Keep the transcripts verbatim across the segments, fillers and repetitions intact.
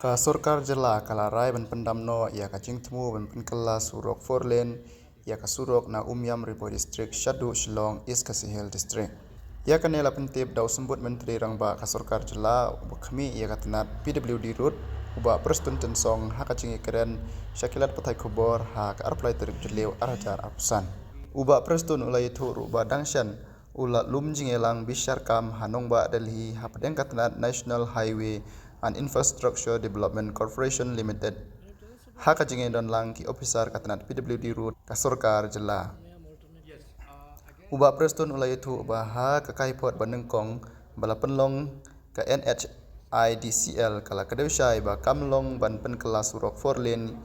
Ka sorkar jylla ka la rai ban pyndam noh ïa ka jingthmu ban pynkylla surok four lane ïa ka surok na Umiam Ri Bhoi District shaduh Shillong East Khasi Hills District. Ïa kane la pyntip da u Symbud Myntri Rangbah ka sorkar jylla uba khmih ïa ka tnat P W D Road, u Bah Prestone Tynsong, ha ka jingïakren sha ki lad pathai khubor ha ka arphew lai tarik Jylliew arhajar arphew san. U Bah Prestone u la ïathuh ruh ba dang shen u la lum jingïalang bishar kam ha nongbah Delhi hapdeng ka tnat National Highway and Infrastructure Development Corporation Limited ha ka jingïadonlang ki ophisar ka tnat P W D Road ka sorkar jylla. U Bah Prestone u la ïathuh ba ha ka kaiphod ba nyngkong ba la pynlong, ka N H I D C L ka la kdew shai ba kam long ban pynkylla surok four lane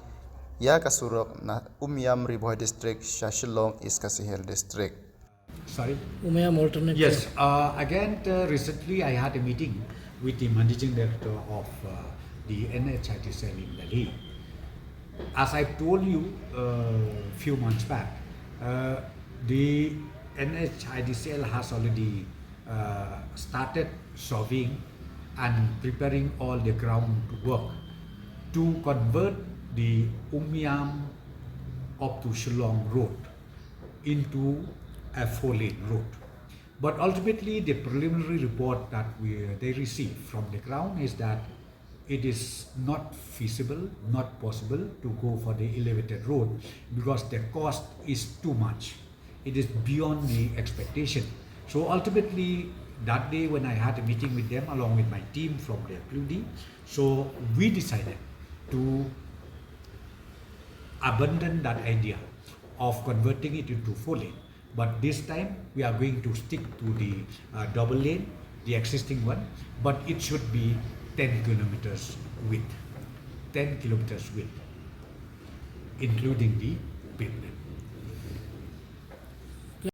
ïa ka surok na Umiam Ri Bhoi District sha Shillong East Khasi Hills District. Sorry? Umiam Alternate Yes, uh, again, uh, recently I had a meeting with the managing director of uh, the N H I D C L in Delhi. As I told you a few months back, uh, the N H I D C L has already uh, started solving and preparing all the groundwork to convert the Umiam up to Shillong Road into a four-lane road. But ultimately, the preliminary report that we, they received from the ground is that it is not feasible, not possible to go for the elevated road because the cost is too much. It is beyond the expectation. So ultimately, that day when I had a meeting with them along with my team from the P W D, so we decided to abandon that idea of converting it into four lane. But this time we are going to stick to the uh, double lane, the existing one, but it should be ten kilometers width, ten kilometers width, including the pavement.